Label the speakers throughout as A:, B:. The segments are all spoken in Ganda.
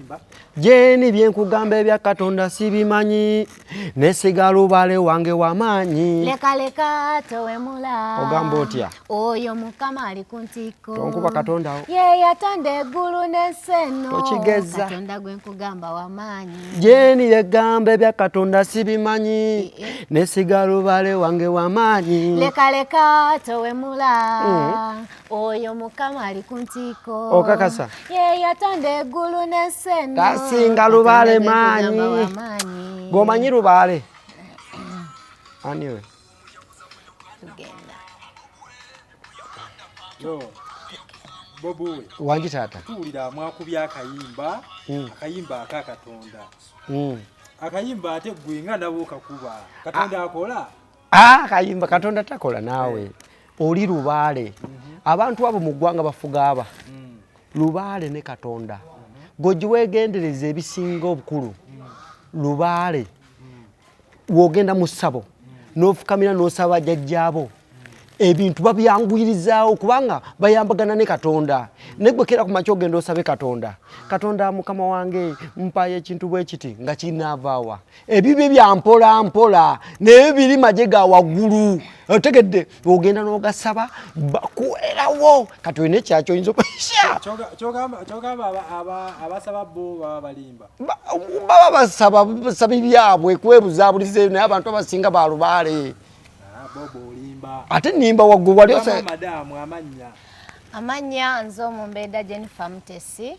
A: Akayimba.
B: Jeni byenkugamba ebya Katonda sibimanyi, nesiga lubaale wange wamaanyi.
C: Leka leka towemula.
B: Ogamba otya?
C: Oyo Mukama ali ku ntikko.
B: Tonkuba Katonda wo.
C: Ye yatonda eggulu n'ensi eno.
B: Tokigeza.
C: Katonda gwe nkugamba wamaanyi.
B: Jeni yegamba ebya Katonda sibimanyi, nesiga lubaale wange wamaanyi.
C: Leka leka towemula. Oyo Mukama ali ku ntikko.
B: Okakasa?
C: Ye yatonda eggulu n'ensi eno.
B: Tasinga lubaale
C: Katonda gwe
B: maanyi.
C: nkugamba wamaanyi.
B: Gwomanyi lubaale? Ani we?
C: Tugenda.
A: Yo. Bobi we.
B: Wangi taata.
A: Tuwulira mwakubye akayimba, akayimba aka Katonda. Akayimba ate gwe nga nabo okakuba. Katonda akola?
B: Akayimba Katonda takola naawe. Oli lubaale. Abantu abo mu ggwanga bafuga aba. Lubaale ne Katonda. Gwe weegendereza ebisinga obukulu. Lubaale. W'ogenda mu ssabo n'ofukamira n'osaba jjajjaabo. Ebintu babyanguyirizaawo kubanga bayambagana ne Katonda. Ne gwe keera ku makya ogenda osabe Katonda. Katonda Mukama wange mpaayo ekintu bwe kiti nga kinaavaawa. Ebibi bya mpola mpola naye biri magye ga waggulu. Otegedde ogenda n'ogasaba bakuwerawo. Kati olina ekyakyo oyinza
A: Kyogamba abasaba bo baba balimba.
B: Baba basaba basaba byabwe kwebuzaabuliza naye abantu abasinga ba lubaale.
A: Bobo olimba.
B: Ate nimba waggulu wali
A: Madaamu amannya.
C: Amannya nze Omumbedda Jennifer Mutesi.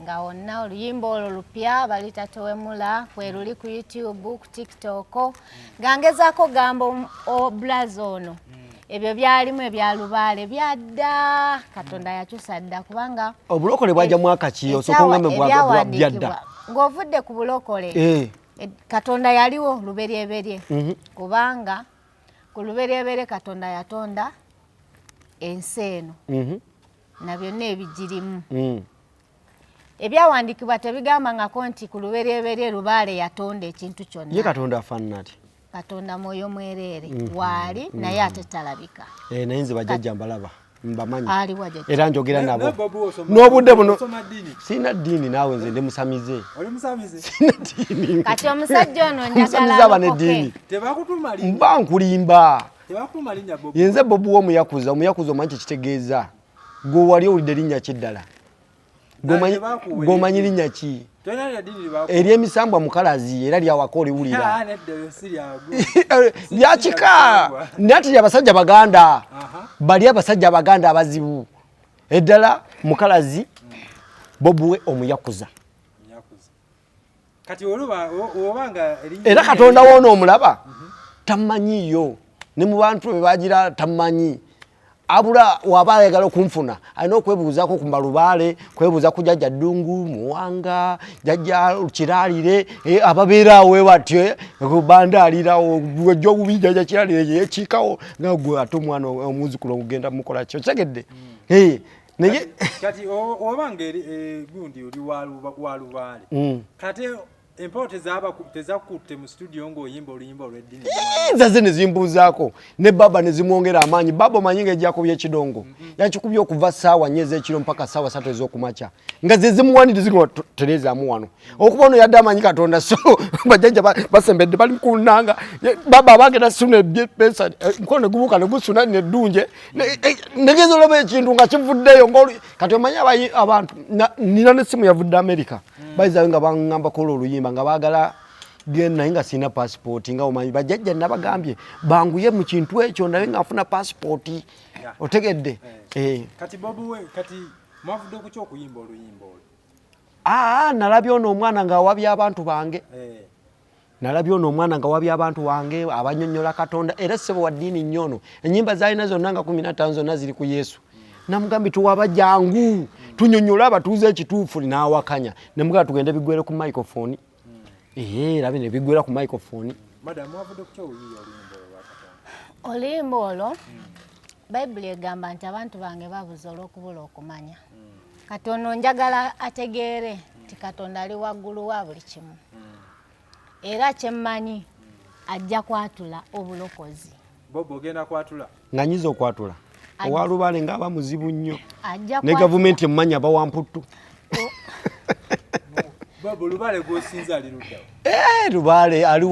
C: Nga wonna oluyimba olwo lupya baluyita Towemula, kweruli ku YouTube, ku TikTok. Nga ngezaako gamba obulaza ono. Ebyo byalimu ebya lubaale byadda, Katonda yakyusa dda kubanga
B: obulokole bwajja mwaka ki? Osooka ongambe byadda.
C: Ng'ovudde ku bulokole. Katonda yaliwo luberyeberye. Kubanga ku luberyeberye Katonda yatonda ensi eno. Na byonna ebigirimu. Ebyawandiikibwa tebigambangako nti ku luberyeberye lubaale yatonda ekintu kyonna.
B: Ye Katonda afaanana atya?
C: Katonda mwoyo mwereere waali naye ate talabika.
B: Naye nze bajjajja mbalaba mbamanyi.
C: Aliwa jjajja?
B: Era njogera nabo. N'obudde buno sirina ddiini naawe nze ndi musamize.
A: Oli musamize?
B: Sirina ddiini.
C: Kati omusajja ono
B: Musamize
C: njagala
B: aba
C: alokoke.
B: n'eddiini.
A: Tebakutuma linnya.
B: Mba nkulimba.
A: Tebakutuma linnya Bobi.
B: Yenze Bobi w'omuyakuza, omuyakuza omanyi kye kitegeeza. Gwe wali owulidde linnya ki ddala? Gwe omanyi linnya ki? Ery'emisambwa mukalazi era lyawaka oliwulira. Lya kika. Naye ate lyabasajja Baganda. Bali abasajja Abaganda abazibu. Eddala mukalazi Bobi we omuyakuza. Era Katonda w'ono omulaba tamanyiiyo. Ne mu bantu be bagira tamanyi. Abula waba ayagala okunfuna alina okwebuuzaako ku malubaale, kwebuuza ku jjajja Ddungu, Muwanga, jjajja Kiraalire, ababeera awo batyo, bandaalirawo, ojja obubi jjajja Kiraalire yeekiikawo nga gwe ate omwana omuzzukulu ogenda mukola ki, okitegedde? Naye
A: Kati oba ng'eri gundi oli wa lubaale. Kati empewo tezakutte mu studio ng'oyimba oluyimba olw'eddiini.
B: Zaze ne zimbuuzaako ne baba ne zimwongera amaanyi. Baba omanyi ng'ejjakubye ekidongo yakikubye okuva ssaawa 4 ez'ekiro mpaka ssaawa 3 ez'okumakya nga ze zimuwaniriza zigamba tereezaamu wano okuba ono yadde amanyi Katonda. So bajjajja basembedde bali ku nnanga baba bagenda suna ebyepeesa mukono ne gubuuka ne gusuna neddunje negeza olaba ekintu nga kivuddeyo ng'oli kati omanyi abantu nina n'essimu yavudde America bayizayo nga baŋŋambako olwo oluyimba nga baagala genda naye nga sirina pasipooti nga omanyi bajjajja nabagambye banguye mu kintu ekyo naye nga nfuna pasipooti otegedde.
A: Kati Bobi we kati mwavudde ku kyokuyimba oluyimba olwo?
B: Nalabye ono omwana ng'awabya abantu bange. Nalabye ono omwana nga wabya abantu wange abanyonnyola Katonda era ssebo wa ddiini nnyo ono ennyimba z'alina zonna nga 15 zonna ziri ku Yesu. Namugambye tuwaba jangu tunyonnyole abatuuze ekituufu n'awakanya ne mugamba tugende bigwere ku microphone. Era bino bigwera ku microphone.
A: Madam, mwavudde ku kyokuyiiya oluyimba olwo lwa Katonda?
C: Oluyimba olwo Bayibuli egamba nti abantu bange babuze olw'okubula okumanya. Kati ono njagala ategeere nti Katonda ali waggulu wa buli kimu. Era kyemmanyi ajja kwatula obulokozi.
A: Bobo ogenda kwatula?
B: Nga nyiza okwatula. Owa lubaale ng'aba muzibu nnyo.
C: Ajja
B: Ne gavumenti emmanyi aba wa mputtu.
A: Bobo, Lubaale gw'osinza ali luddawa?
B: Lubaale ali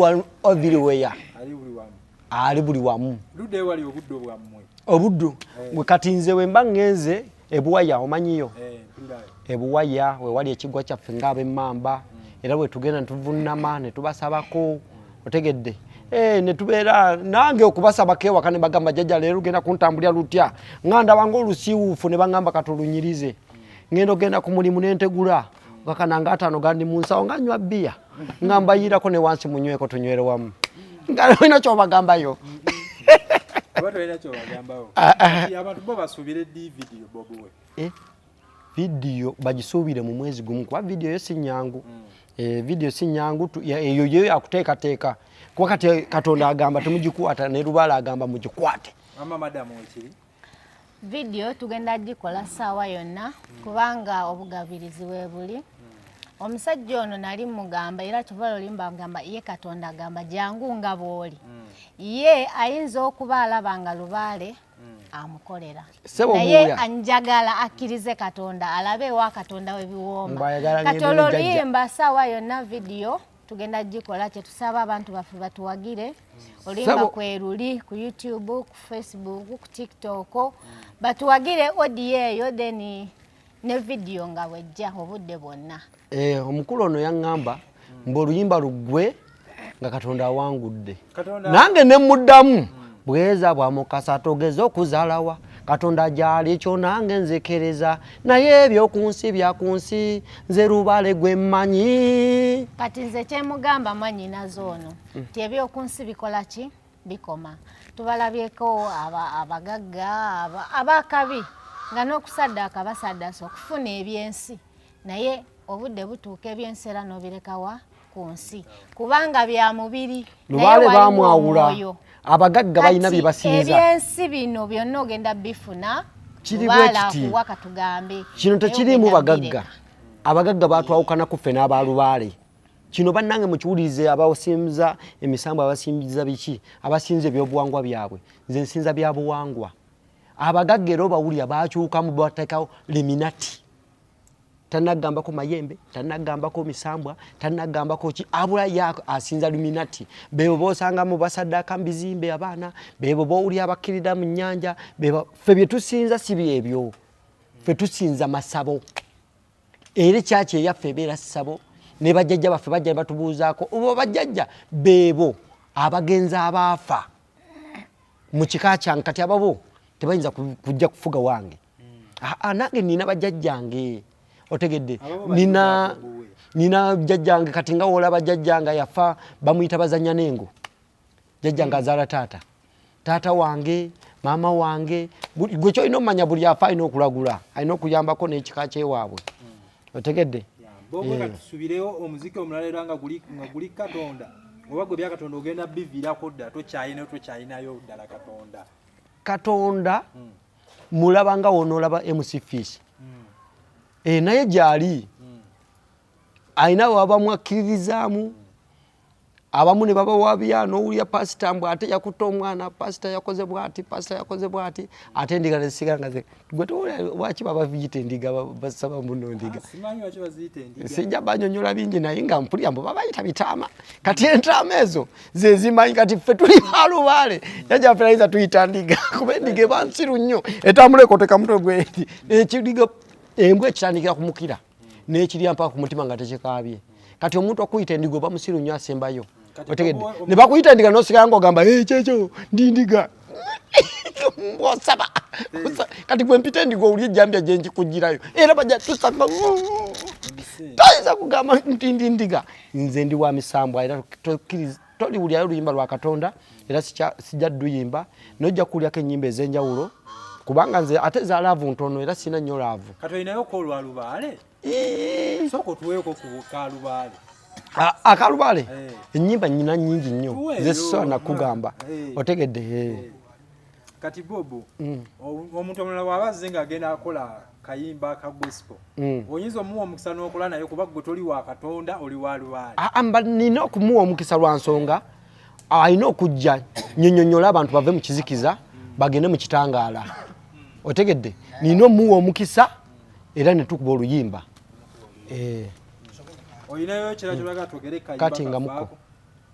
B: everywhere.
A: Ali buli wamu.
B: Ali buli wamu.
A: Ludda ewali obuddo bwammwe.
B: Obuddo. Gwe kati nze we mba ŋŋenze ebuwaya omanyiyo.
A: Mpulirayo.
B: Ebuwaya we wali ekigwa kyaffe ng'ab'emmamba. Era bwe tugenda ne tuvunnama ne tubasabako, otegedde. Ne tubeera nange okubasabako ewaka ne bagamba jjajja leero lugenda kuntambulira lutya, nga ndaba ng'olusiiwuufu ne baŋŋamba katulunyirize. Ŋŋenda ogenda ku mulimu ne ntegula gakana nga 5 gandi mu nsawo nga nnywa bbiya, nga mbayirako ne wansi munyweko tunywere wamu. Nga olina ky'obagambayo.
A: Oba tolina ky'obagambawo. Kati abantu bo basuubire ddi vidiyo Bobi we?
B: Vidiyo bagisuubire mu mwezi gumu, kuba vidiyo yo si nnyangu. Vidiyo si nnyangu, eyo yo yakuteekateeka. Kuba kati Katonda agamba temugikwata, ne Lubaale agamba mugikwate.
A: Mama madamu wekiri?
C: Vidiyo tugenda gikola ssaawa yonna kubanga obugabirizi we buli. Omusajja ono nali mugamba era kyova olwo mbagamba ye Katonda agamba jangu nga bw'oli. Ye ayinza okuba alaba nga Lubaale amukolera.
B: Ssebo
C: Naye
B: Mbuya.
C: anjagala akkirize Katonda alabe ewa Katonda we biwooma.
B: Mbu ayagala
C: Kati
B: ngende
C: olwo
B: ne jjajja.
C: oluyimba ssaawa yonna vidiyo tugenda gikola, kye tusaba abantu baffe batuwagire. Oluyimba
B: Ssebo.
C: kwe luli ku YouTube, ku Facebook, ku TikTok, batuwagire audio eyo then ne vidiyo nga bwejja obudde bwonna.
B: Omukulu ono yaŋŋamba mbu oluyimba luggwe nga Katonda awangudde.
A: Katonda
B: Nange ne muddamu bweza bwa Mukasa togeza okuzaalawa, Katonda gy'ali ekyo nange nzekereza, naye ebyoku nsi bya ku nsi nze Lubaale gwe mmanyi.
C: Kati nze kyemugamba mwannyinaze ono nti ebyoku nsi bikola ki? Bikoma. Tubalabyeko abagagga, abakabi nga n'okusaddaaka basaddaasa okufuna ebyensi, naye obudde butuuka ebyensi era n'obirekawa ku nsi kubanga bya mubiri. Naye
B: Lubaale
C: waliwo
B: baamwawula.
C: omwoyo.
B: Abagagga balina
C: Kati
B: bye basinza.
C: ebyensi bino byonna ogenda bifuna,
B: Kiri
C: Lubaale
B: bwe kiti.
C: akuwa katugambe.
B: Kino
C: Naye
B: tekiriimu
C: ogenda
B: bagagga.
C: bireka.
B: Abagagga batwawukana ku ffe n'abalubaale. Kino bannange mukiwulirize, abasinza emisambo, abasinza biki, abasinza ebyobuwangwa byabwe. Nze nsinza bya buwangwa. Abagagga era obawulira bakyukamu bateekawo liminati. Tannagambako mayembe, tannagambako misambwa, tannagambako ki, abula ye asinza luminati. Beebo b'osangamu basaddaaka mu bizimbe abaana, beebo b'owulira abakkirira mu nnyanja, beebo ffe bye tusinza si byebyo. Ffe tusinza masabo. Era ekyaki eyaffe ebeera ssabo, ne bajjajja baffe bajja ne batubuuzaako, oba bajjajja beebo abagenzi abaafa mu kika kyange, kati ababo tebayinza kujja kufuga wange. Nange nina bajjajjange. Otegedde?
A: Ababo bali mu bwavu.
B: Nina jjajjange kati nga w'olaba jjajjange yafa bamuyita Bazanya n'engo. Jjajjange azaala taata. Taata wange, maama wange, gwe ky'olina omanya buli afa alina okulagula, alina okuyambako n'ekika kyewaabwe. Otegedde?
A: Bobo katusubireyo omuziki omulala era nga guli Katonda. Oba gwe bya Katonda ogenda biviirako ddala, tokyalinayo ddala Katonda.
B: Katonda mulaba nga w'onoolaba MC Fish. Naye gy'ali. Alina bwe bamwakkiririzaamu, abamu ne babawabya, n'owulira pasita mbu ate yakutte omwana, pasita yakoze bw'ati, pasita yakoze bw'ati, ate endiga ne zisigala nga gwe towulira lwaki babaziyita endiga, basaba muno endiga.
A: Simanyi lwaki baziyita endiga.
B: Sijja banyonnyola bingi naye nga mpulira mbu babayita bitaama. Kati entaama ezo ze zimanyi, kati ffe tuli balubaale. Jjajja waffe ayinza tuyita ndiga, kuba endiga eba nsiru nnyo, etambula ekoteka mutwe gw'eri. Ekiriga embwa ekitandikira ku mukira n'ekirya mpaka ku mutima nga tekikaabye. Kati omuntu okuyita endiga oba musiru nnyo asembayo.
A: Kati
B: Otegedde?
A: Bobo
B: Ne bakuyita endiga n'osigala ng'ogamba, Ee, kyekyo, ndi ndiga. Mbw'osaba. Kati gwe mpita endiga owulye ejjambya gye nkikugirayo. Era bajja tusanga. Toyinza kugamba nti ndi ndiga. Nze ndi wa misambwa era toliwulirayo oluyimba lwa Katonda, era sijja dduyimba, n'ojja kuwulirako ennyimba ez'enjawulo, kubanga nze ate za laavu ntono era sirina nnyo laavu.
A: Kati olinayo ko olwa Lubaale? Sooka otuweeko ku ka Lubaale.
B: Akalubaale? Ennyimba nnyina nnyingi nnyo.
A: Tuweeyo.
B: Nze sisobola nakugamba. Otegedde?
A: Kati Bobo, omuntu omulala bw'aba azze ng'agenda akola kayimba ka gospel, oyinza omuwa omukisa n'okola naye kuba gwe toli wa Katonda, oli wa Lubaale.
B: Mba nina okumuwa omukisa lwa nsonga, alina okujja nnyonnyonnyola abantu bave mu kizikiza bagende mu kitangaala. Otegedde? Nina omuwa omukisa era ne tukuba oluyimba.
A: Olinayo ekirala ky'oyagala twogere kayimba
B: Kati nga muko.
A: kafaako?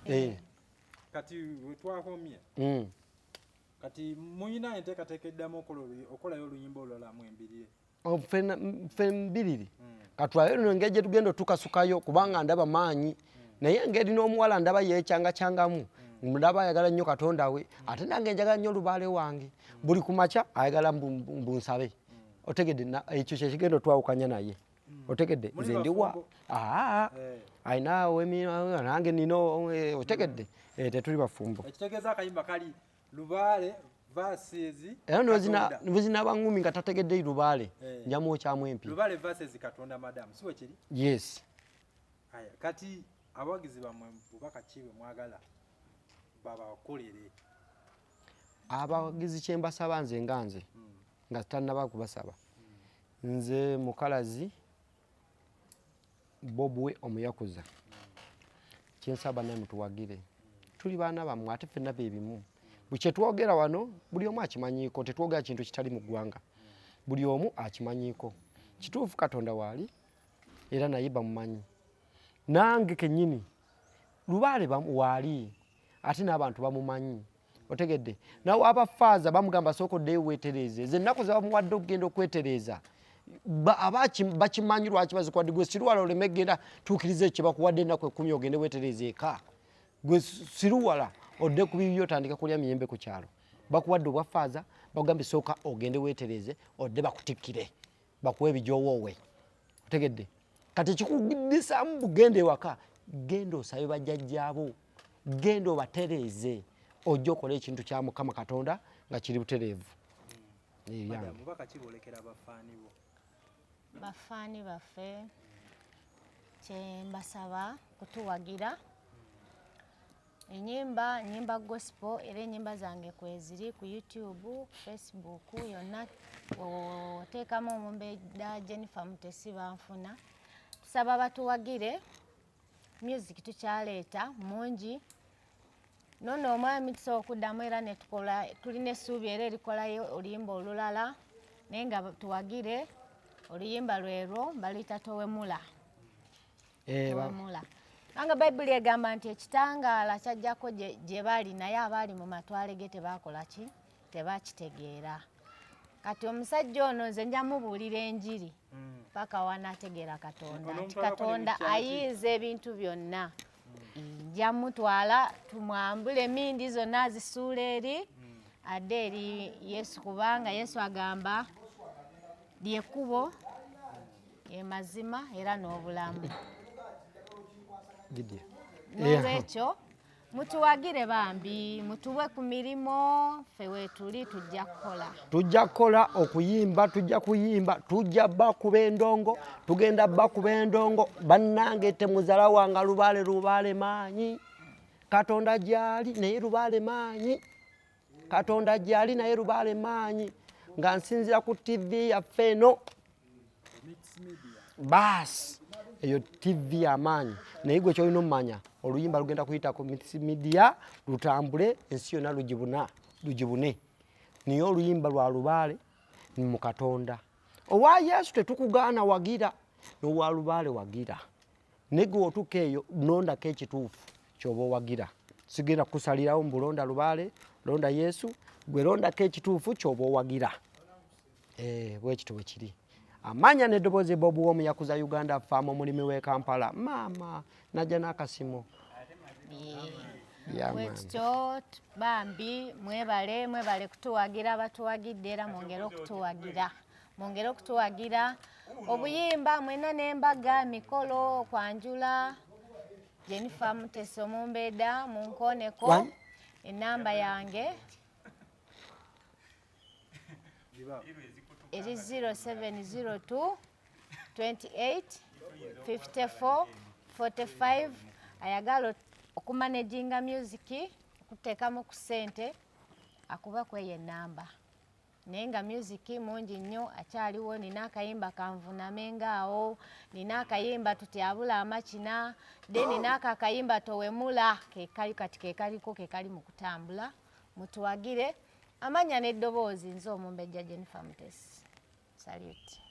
B: Eh.
A: Kati wetwakomye. Kati muyina enteekateeka eddamu okolayo oluyimba olulala mwembirire?
B: Oh, ffe mbiriri. Katulabe luno engeri gye tugenda otukasukayo, kubanga ndaba maanyi. Naye engeri n'omuwala ndaba yeekyangakyangamu. Ndaba ayagala nnyo Katonda we, ate nange njagala nnyo lubaale wange. Buli ku makya ayagala mbu nsabe. Otegedde, ekyo kye kigenda otwawukanya naye. Otegedde,
A: Muli
B: nze ndi wa-
A: bafumbo?
B: Aa, alina nange nina, otegedde. Tetuli bafumbo.
A: Ekitegeeza akayimba kali lubaale versus
B: Era
A: Katonda.
B: nozina bangumi nga tategedde lubaale. Njamwokyamu empi.
A: Lubaale versus Katonda, madam, si bwe kiri?
B: Yes.
A: Aya, kati abawagizi bammwe bubaka ki bwe mwagala babakolere?
B: Abawagizi kye mbasaba nze nga nze, nga tannaba kubasaba. Nze Mukalazi Bobwe omuyakuza. Kye nsaba nammwe mutuwagire. Tuli baana bammwe ate ffenna be bimu. Buli kye twogera wano buli omu akimanyiiko, tetwogera kintu kitali mu ggwanga. Buli omu akimanyiiko. Kituufu Katonda waali era naye bamumanyi. Nange kennyini lubaale waali ate n'abantu bamumanyi. Otegedde? Nawe abafaaza bamugamba sooka oddeyo weetereeze. Ezo ennaku ze bamuwadde okugenda okwetereeza, bakimanyi lwaki bazikuwadde. Gwe siruwala oleme kugenda tuukiriza ekyo kye bakuwadde ennaku 10 ogende weetereeze eka. Gwe siruwala odde ku bibyo otandika kulya miyembe ku kyalo. Bakuwadde obwafaaza, bakugambye sooka ogende weetereeze odde bakutikkire, bakuwe ebijowoowe. Otegedde? Kati kikuddisaamu bugenda ewaka, genda osabe bajjajjaabo, genda obatereeze, ojje okole ekintu kya Mukama Katonda nga kiri butereevu.
A: Madam, mubaka ki bw'olekera abafaani bo?
C: Bafaani baffe kye mbasaba kutuwagira. Ennyimba, nnyimba gospel, era ennyimba zange kweziri ku YouTube, ku Facebook, yonna oteekamu omumbejja Jennifer Mutesi banfuna. Tusaba batuwagire, music tukyaleeta mungi. Nonno omwami tusobola okuddamu era ne tukola, tulina essuubi era erikolayo oluyimba olulala, naye nga tuwagire oluyimba lwerwo baluyita Towemula. Towemula. Kubanga Bayibuli egamba nti ekitangaala kyajjako gye bali, naye abaali mu matwale ge tebaakola ki? Tebakitegeera. Kati omusajja ono nze nja mubuulira enjiri paka wanaategeera Katonda
A: Ono
C: nti
A: omutwalako ne
C: Katonda
A: mu kyaki?
C: ayinza ebintu byonna. Nja mutwala tumwambule emindi zonna azisuula eri, adde eri Yesu, kubanga Yesu agamba ly'ekkubo, ye mazima era n'obulamu.
B: Lydia.
C: N'olwekyo mutuwagire bambi, mutuwe ku mirimu, ffe weetuli tujja kukola.
B: Tujja kukola okuyimba, tujja kuyimba, tujja bakuba endongo, tugenda bakuba endongo. Bannange temuzala wanga lubaale, lubaale maanyi. Katonda gy'ali naye lubaale maanyi. Katonda gy'ali naye lubaale maanyi. Nga nsinziira ku TV yaffe eno. Baasi, eyo TV y'amaanyi. Naye gwe ky'olina ommanya, oluyimba lugenda kuyita ku Mix Media, lutambule, ensi yonna lugibune. Naye oluyimba lwa lubaale mu Katonda. Owa Yesu tetukugaana wagira, n'owa lubaale wagira. Naye gwe otuuka eyo, nondako ekituufu ky'oba owagira. Sigenda kukusalirawo mbu londa lubaale, londa Yesu, gwe londako ekituufu ky'oba owagira. Bwe kityo bwe kiri. Amanya n'eddoboozi Bob Womu yakuza Uganda Farm, omulimi w'e Kampala. Maama najja n'akasimo. Yeah,
C: Bwe
B: man.
C: tutyo bambi mwebale, mwebale kutuwagira, batuwagidde era mwongere okutuwagira. Mwongere okutuwagira. Obuyimba mwenna n'embaga, emikolo, kwanjula. Jennifer Mutesi omumbeda munkooneko.
B: One.
C: Ennamba yange eri 0702 28 54 45. Ayagala okumanaginga music, okuteekamu ku ssente, akuba ku eyo ennamba. Naye nga music mungi nnyo akyaliwo, nina akayimba kanvuname ngaawo, nina akayimba tutyabula amakina, then nina ako akayimba towemula, kekali kati kekaliko, kekali mu kutambula. Mutuwagire. Amanya n'eddoboozi nze omumbejja Jennifer Mutesi. Salute.